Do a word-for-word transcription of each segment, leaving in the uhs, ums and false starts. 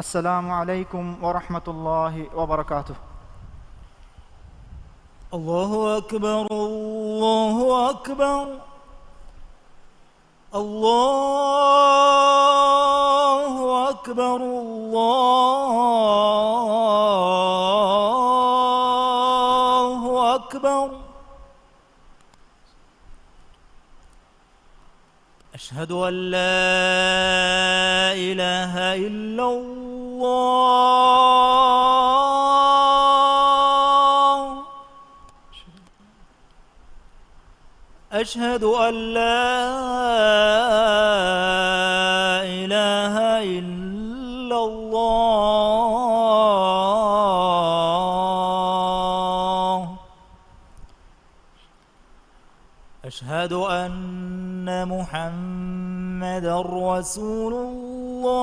السلام عليكم ورحمة الله وبركاته. الله أكبر، الله أكبر، الله أكبر، الله أكبر. أشهد أن لا إله إلا الله. أشهد أن لا إله إلا الله. أشهد أن محمدا رسول الله.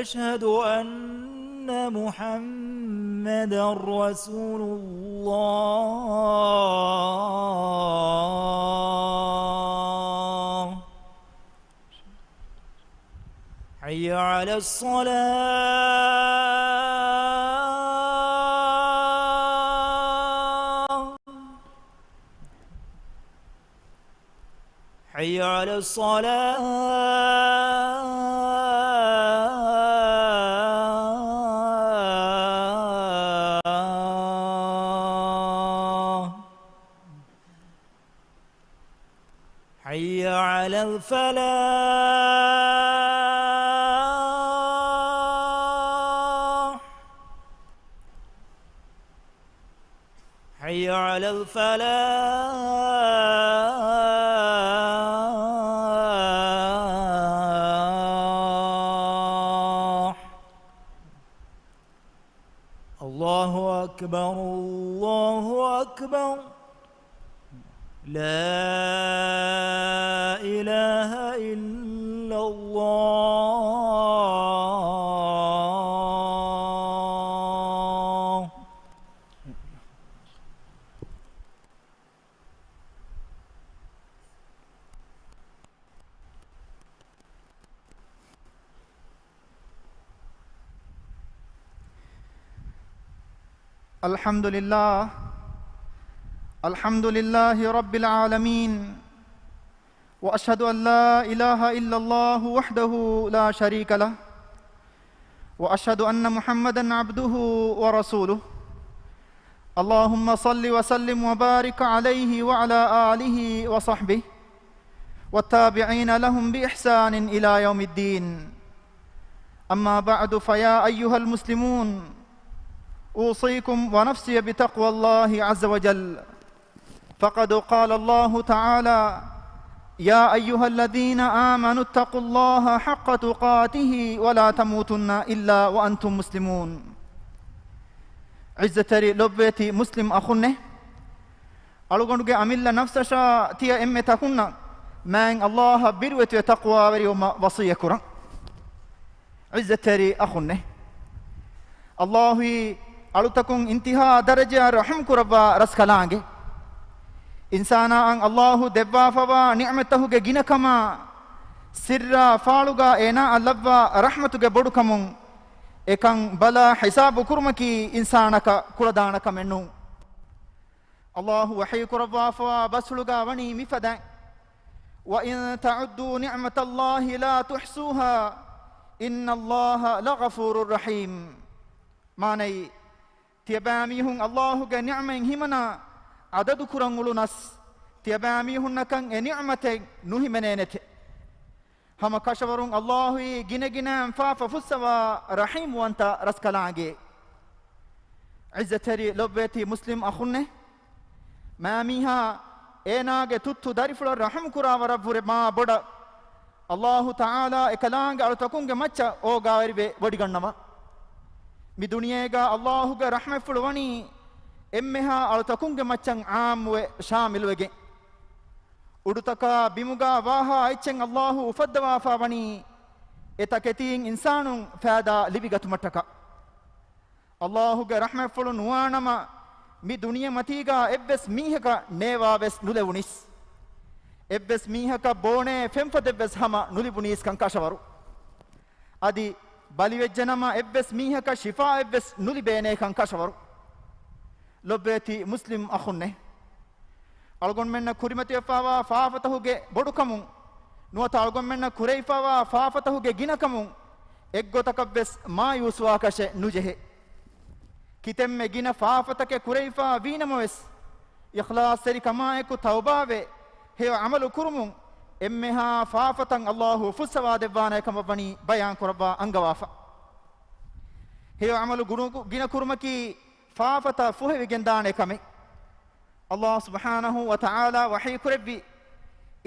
أشهد أن محمدا رسول الله. حي على الصلاة. حي على الصلاة. حي على الفلاح. حي على الفلاح. الله أكبر، الله أكبر. لا إله إلا الله. الحمد لله. الحمد لله رب العالمين. وأشهد أن لا إله إلا الله وحده لا شريك له. وأشهد أن محمدا عبده ورسوله. اللهم صل وسلم وبارك عليه وعلى آله وصحبه والتابعين لهم بإحسان إلى يوم الدين. أما بعد، فيا أيها المسلمون، أوصيكم ونفسي بتقوى الله عز وجل. فقد قال الله تعالى: يا أيها الذين آمنوا اتقوا الله حق تقاته ولا تموتن إلا وأنتم مسلمون. ޢިއްޒަތްތެރި ލޮބުވެތި މުސްލިމް އަޚުންނޭ! އަޅުގަނޑުގެ އަމިއްލަ ނަފްސަށާ ތިޔަ އެންމެ ތަކުންނަށް މާތް ﷲ އަށް ބިރުވެތިވެ ތަޤްވާވެރިވުމަށް ވަޞިއްޔަތް ކުރަން. ޢިއްޒަތްތެރި އަޚުންނޭ! ﷲ އީ އަޅުތަކުން އިންތިހާ ދަރަޖައަށް ރަޙުމް ކުރައްވާ ރަސްކަލާނގެ. އިންސާނާއަށް ﷲ ދެއްވާފަވާ ނިޢުމަތްތަކުގެ ގިނަކަމާ، ސިއްރާ ފާޅުގާ އޭނާއަށް ލައްވާ ރަޙްމަތުގެ ބޮޑުކަމުން އެކަން ބަލާ ޙިސާބު ކުރުމަކީ އިންސާނަކަށް ކުޅަދާނަ ކަމެއް ނޫން. ﷲ ވަޙީ ކުރައްވާފަވާ ބަސްފުޅުގާ ވަނީ މިފަދައިން: وإن تعدوا نعمة الله لا تحصوها إن الله لغفور رحيم. މާނައީ، ތިޔަބައިމީހުން ﷲ ގެ ނިޢުމަތް ހިމަނާ ޢަދަދު ކުރަން އުޅުނަސް، ތިޔަބައިމީހުންނަކަށް އެ ނިޢުމަތެއް ނުހިމެނޭނެތެ. ހަމަ ކަށަވަރުން ﷲ އީ ގިނަގިނައިން ފާފަ ފުއްސަވާ ރަޙީމްވަންތަ ރަސްކަލާނގެ. ޢިއްޒަތްތެރި ލޮބުވެތި މުސްލިމް އަޚުންނޭ! މާމީހާ އޭނާގެ ތުއްތު ދަރިފުޅަށް ރަޙުމް ކުރާ ވަރަށްވުރެ މާ ބޮޑަށް ﷲ ތަޢާލާ އެކަލާނގެ އަޅުތަކުންގެ މައްޗަށް އޯގާވެރިވެ ވޮޑިގަންނަވާ. މި ދުނިޔޭގާ ﷲ ގެ ރަޙްމަތްފުޅު ވަނީ އެންމެހާ އަޅުތަކުންގެ މައްޗަށް ޢާއްމުވެ ޝާމިލުވެގެން. އުޑުތަކާ ބިމުގާ ވާހާ އެއްޗެއް ﷲ އުފައްދަވާފާ ވަނީ، އެ ތަކެތީން އިންސާނުން ފައިދާ ލިބިގަތުމަށްޓަކާ. ﷲ ގެ ރަޙްމަތްފުޅު ނުވާނަމަ، މި ދުނިޔެމަތީގާ އެއްވެސް މީހަކަށް ނޭވާވެސް ނުލެވުނީސް. އެއްވެސް މީހަކަށް ބޯނޭ ފެންފޮދެއްވެސް ހަމަ ނުލިބުނީސްކަން ކަށަވަރު. އަދި ބަލިވެއްޖެނަމަ އެއްވެސް މީހަކަށް ޝިފާއެއްވެސް ނުލިބޭނޭކަން ކަށަވަރު. ލޮބުވެތި މުސްލިމް އަޚުންނޭ! އަޅުގަނޑުމެންނަށް ކުރިމަތިވެފައިވާ ފާފަތަހުގެ ބޮޑުކަމުން ނުވަތަ އަޅުގަނޑުމެންނަށް ކުރެވިފައިވާ ފާފަތަހުގެ ގިނަކަމުން އެއްގޮތަކަށްވެސް މާޔޫސްވާކަށެއް ނުޖެހޭ. ކިތަންމެ ގިނަ ފާފަތަކެއް ކުރެވިފަ ވީނަމަވެސް، އިޚްލާޞްތެރިކަމާއެކު ތައުބާވެ، ހެޔޮ ޢަމަލު ކުރުމުން އެންމެހާ ފާފަތައް އައްލާހު ފުއްސަވާދެއްވާނޭ ކަމަށްވަނީ ބަޔާންކުރައްވާ އަންގަވާފަ. ހެޔޮ ޢަމަލު ގުނު-، ގިނަކުރުމަކީ ފާފަތައް ފުހެވިގެންދާނެ ކަމެއް. އައްލާހު ސުބްޙާނަހު ވަ ތަޢާލާ ވަޙީކުރެއްވި،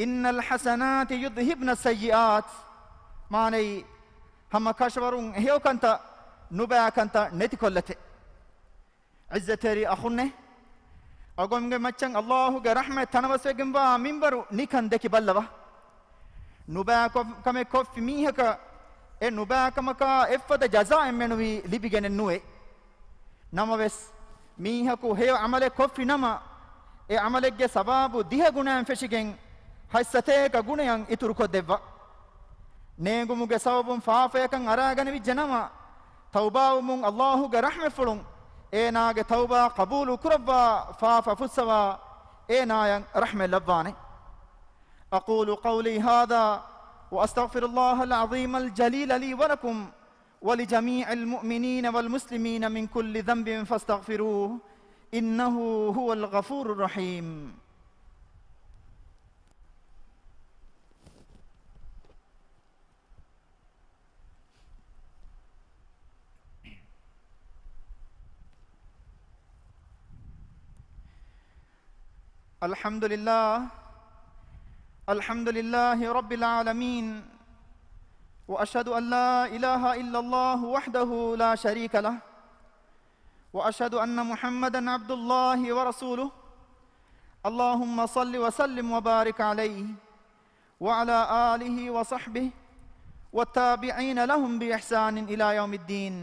إِنَّ الْحَسَنَاتِ يُذْهِبْنَ السَّيِّئَاتِ، މާނައީ، ހަމަ ކަށަވަރުން ހެޔޮކަންތައް ނުބައިކަންތައް ނެތިކޮށްލަތި. ޢިއްޒަތްތެރި އަޚުންނޭ! އަޅުގަނޑުމެންގެ މައްޗަށް އައްލާހުގެ ރަޙްމަތް ތަނަވަސްވެގެންވާ މިންވަރު ނިކަން ދެކި ބައްލަވާ. ނުބައި ކޮ-، ކަމެއް ކޮށްފި މީހަކަށް އެ ނުބައިކަމަކާ އެއްފަދަ ޖަޒާއެއް މެނުވީ ލިބިގެނެއް ނުވޭ. ނަމަވެސް، މީހަކު ހެޔޮ ޢަމަލެއް ކޮށްފި ނަމަ، އެ ޢަމަލެއްގެ ސަވާބު ދިހަ ގުނައިން ފެށިގެން ހަތްސަތޭކަ ގުނައަށް އިތުރުކޮށްދެއްވާ. ނޭނގުމުގެ ސަބަބުން ފާފަޔަކަށް އަރާގަނެވިއްޖެ ނަމަ، ތައުބާވުމުން އައްލާހުގެ ރަޙްމަތްފުޅުން އޭނާގެ ތައުބާ ޤަބޫލު ކުރައްވާ، ފާފަ ފުއްސަވާ، އޭނާޔަށް ރަޙްމަތް ލައްވާނެ. أقول قولي هذا وأستغفر الله العظيم الجليل لي ولكم ولجميع المؤمنين والمسلمين من كل ذنب فاستغفروه إنه هو الغفور الرحيم. الحمد لله. الحمد لله رب العالمين. وأشهد أن لا إله إلا الله وحده لا شريك له. وأشهد أن محمدا عبد الله ورسوله. اللهم صل وسلم وبارك عليه وعلى آله وصحبه والتابعين لهم بإحسان إلى يوم الدين.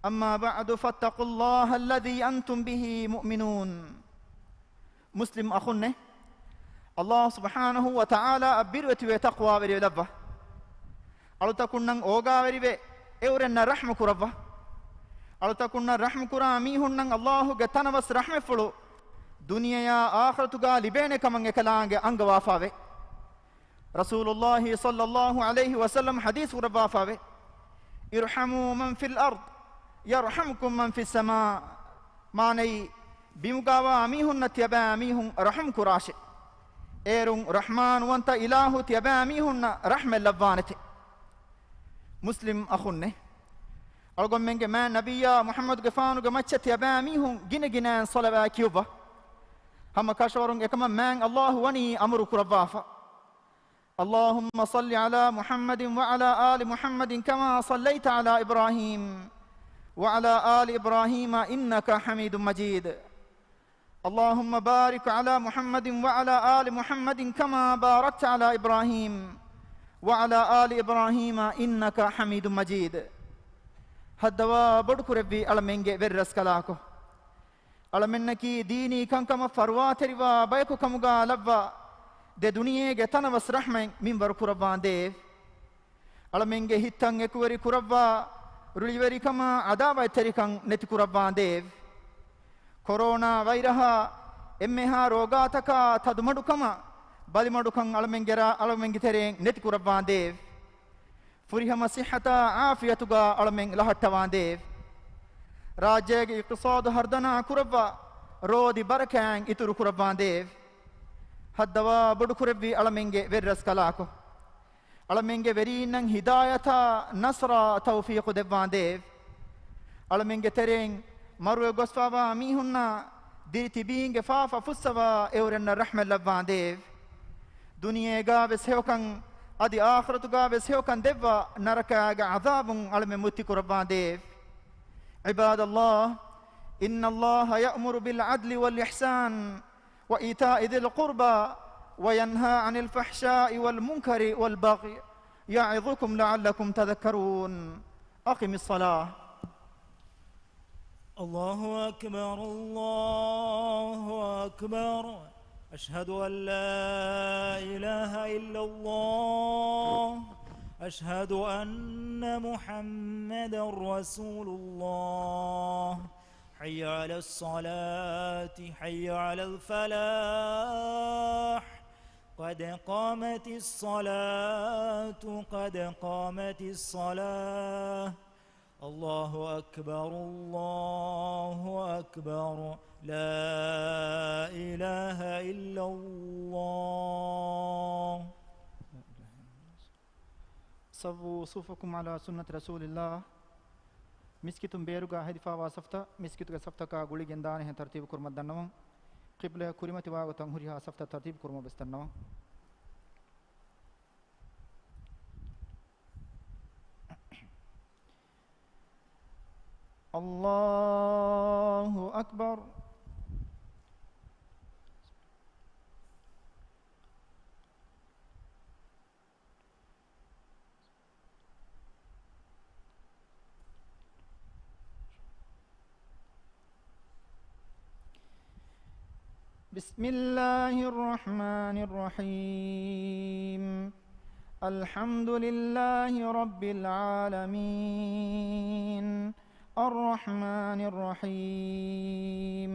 أما بعد، فاتقوا الله الذي أنتم به مؤمنون. މުސްލިމް އަޚުންނޭ! އައްލާހު ސުބްޙާނަހު ވަ ތަޢާލާއަށް ބިރުވެތިވެ ތަޤްވާވެރިވެލައްވާ. އަޅުތަކުންނަށް އޯގާވެރިވެ، އެއުރެންނަށް ރަޙްމަ ކުރައްވާ. އަޅުތަކުންނަށް ރަޙްމަ ކުރާ މީހުންނަށް އައްލާހުގެ ތަނަވަސް ރަޙްމަތްފުޅު ދުނިޔެޔާ އާޚިރަތުގާ ލިބޭނެ ކަމަށް އެކަލާނގެ އަންގަވާފައެވެ. ރަސޫލުއްލާހި ޞައްލައްލާހު ޢަލައިހި ވަސައްލަމް ޙަދީޘް ކުރައްވާފައެވެ. ارحموا من في الأرض يرحمكم من في السماء. މާނައީ، ބިމުގާވާ މީހުންނަށް ތިޔަބައިމީހުން ރަޙުމް ކުރާށޭ. އޭރުން ރަޙްމާންވަންތަ އިލާހު ތިޔަބައިމީހުންނަށް ރަޙްމަތް ލައްވާނެތެ. މުސްލިމް އަޚުންނޭ! އަޅުގަނޑުމެންގެ މާތް ނަބިއްޔާ މުޙައްމަދުގެފާނުގެ މައްޗަށް ތިޔަބައިމީހުން ގިނަގިނައިން ޞަލަވާތް ކިޔުއްވާ. ހަމަ ކަށަވަރުން އެކަމަށް މާތް އައްލާހު ވަނީ އަމުރު ކުރައްވާފަ. اللهم صل على محمد وعلى آل محمد كما صليت على إبراهيم وعلى آل إبراهيم إنك حميد مجيد. اللهم بارك على محمد وعلى آل محمد كما باركت على إبراهيم وعلى آل إبراهيم إنك حميد مجيد. ހައްދަވާ ބޮޑުކުރެއްވި އަޅަމެންގެ ވެރިރަސްކަލާކޮ! އަޅަމެންނަކީ ދީނީ ކަންކަމަށް ފަރުވާތެރިވާ ބަޔަކު ކަމުގާ ލައްވާ، ދެ ދުނިޔޭގެ ތަނަވަސް ރަޙްމަތް މިންވަރު ކުރައްވާނދޭވެ! އަޅަމެންގެ ހިތްތައް އެކުވެރި ކުރައްވާ، ރުޅިވެރިކަމާ ޢަދާވަތްތެރިކަން ނެތި ކުރައްވާނދޭވެ! ކޮރޯނާ ވައިރަހާ އެންމެހާ ރޯގާތަކާ ތަދުމަޑުކަމަށް ބަލިމަޑުކަން އަޅަމެންގެ ރާ-، އަޅަމެންގެ ތެރެއިން ނެތި ކުރައްވާނދޭވެ! ފުރިހަމަ ޞިއްޙަތާ ޢާފިޔަތުގާ އަޅަމެން ލަހައްޓަވާނދޭވެ! ރާއްޖޭގެ އިޤްތިޞާދު ހަރުދަނާ ކުރައްވާ، ރޯދި ބަރަކާތް އިތުރު ކުރައްވާނދޭވެ! ހައްދަވާ ބޮޑުކުރެއްވި އަޅަމެންގެ ވެރިރަސްކަލާކޮ! އަޅަމެންގެ ވެރީންނަށް ހިދާޔަތާ ނަޞްރާ ތައުފީޤު ދެއްވާނދޭވެ! އަޅަމެންގެ ތެރެއިން މަރުވެ ގޮސްފަވާ މީހުންނާ ދިރި ތިބީންގެ ފާފަ ފުއްސަވާ އެއުރެންނަށް ރަޙްމަތް ލައްވާނދޭވެ! ދުނިޔޭގާވެސް ހެޔޮކަން، އަދި އާޚިރަތުގާވެސް ހެޔޮކަން ދެއްވާ، ނަރަކާގެ ޢަޛާބުން އަޅަމެން މުއްތި ކުރައްވާނދޭވެ! عباد الله، إن الله يأمر بالعدل والإحسان وإيتاء ذي القربى وينهى عن الفحشاء والمنكر والبغي يعظكم لعلكم تذكرون. أقم الصلاة. الله أكبر، الله أكبر. أشهد أن لا إله إلا الله. أشهد أن محمدا رسول الله. حي على الصلاة، حي على الفلاح. قد قامت الصلاة، قد قامت الصلاة. الله أكبر، الله أكبر. لا إله إلا الله. سووا صفوفكم على سنة رسول الله. މިސްކިތުން ބޭރުގަ ހެދިފާވާ ސަފްތައް މިސްކިތުގެ ސަފްތަކާ ގުޅިގެން ދާނެހެން ތަރުތީބު ކުރުމަށް ދަންނަވަން. ޤިބްލައަށް ކުރިމަތިވާ ގޮތަށް ހުރިހާ ސަފްތައް ތަރުތީބު ކުރުމަށް ވެސް ދަންނަވަން. الله أكبر. بسم الله الرحمن الرحيم. الحمد لله رب العالمين. الرحمن الرحيم.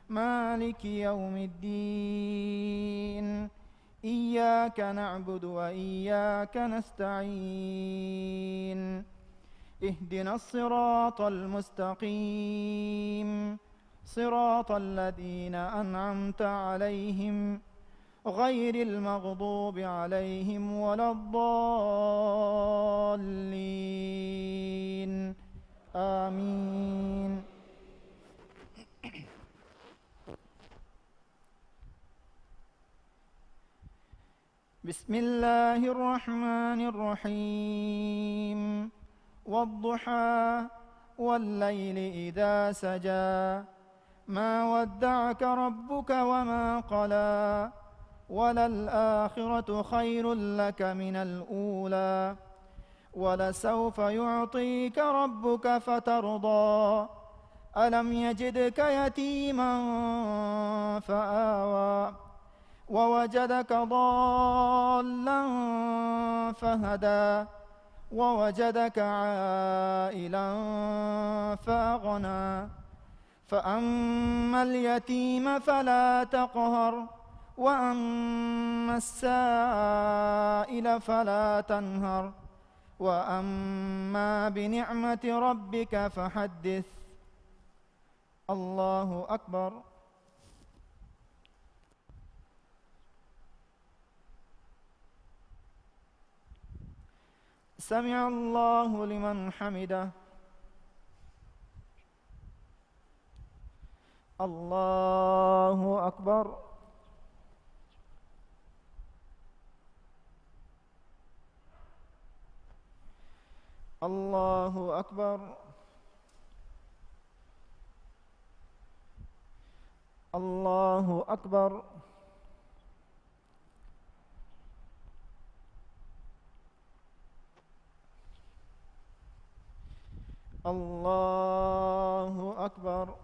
مالك يوم الدين. إياك نعبد وإياك نستعين. اهدنا الصراط المستقيم. صراط الذين أنعمت عليهم غير المغضوب عليهم ولا الضالين. آمين. بسم الله الرحمن الرحيم. والضحى. والليل إذا سجى. ما ودعك ربك وما قلى. وللآخرة خير لك من الأولى. ولسوف يعطيك ربك فترضى. ألم يجدك يتيما فآوى. ووجدك ضالا فهدى. ووجدك عائلا فأغنى. فأما اليتيم فلا تقهر. وأما السائل فلا تنهر. وأما بنعمة ربك فحدث. الله أكبر. سمع الله لمن حمده. الله أكبر. الله أكبر. الله أكبر. الله أكبر.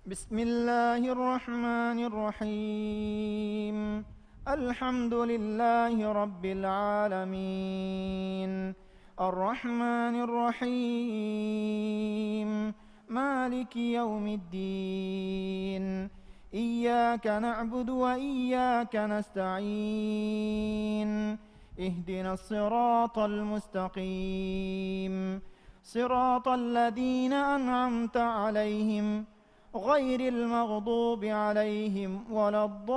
بسم الله الرحمن الرحيم. الحمد لله رب العالمين. الرحمن الرحيم. مالك يوم الدين. إياك نعبد وإياك نستعين. اهدنا الصراط المستقيم. صراط الذين أنعمت عليهم غير المغضوب عليهم ولا الضالين.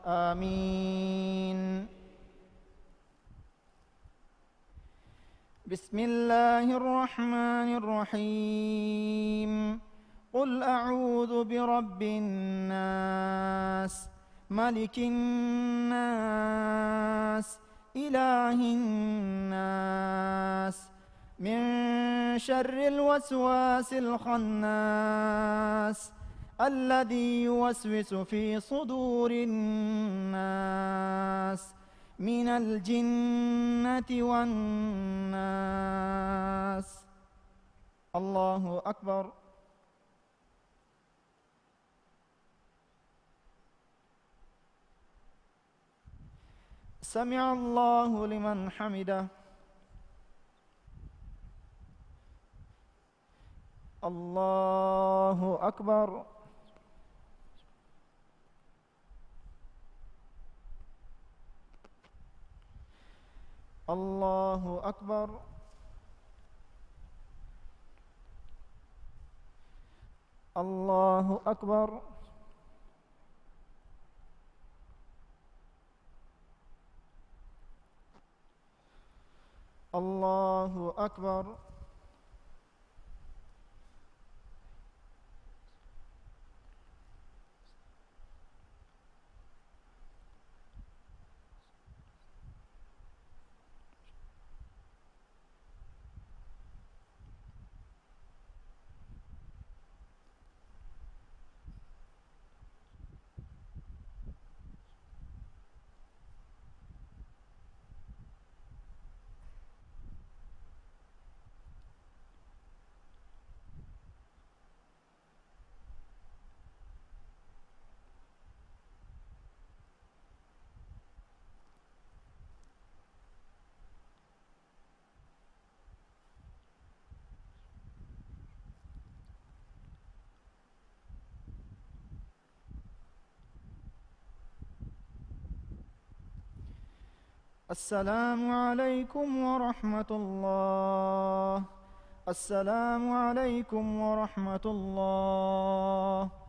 آمين. بسم الله الرحمن الرحيم. قل أعوذ برب الناس، ملك الناس، إله الناس، من شر الوسواس الخناس، الذي يوسوس في صدور الناس، من الجنة والناس. الله أكبر. سمع الله لمن حمده. الله أكبر. الله أكبر. الله أكبر. الله أكبر. السلام عليكم ورحمة الله. السلام عليكم ورحمة الله.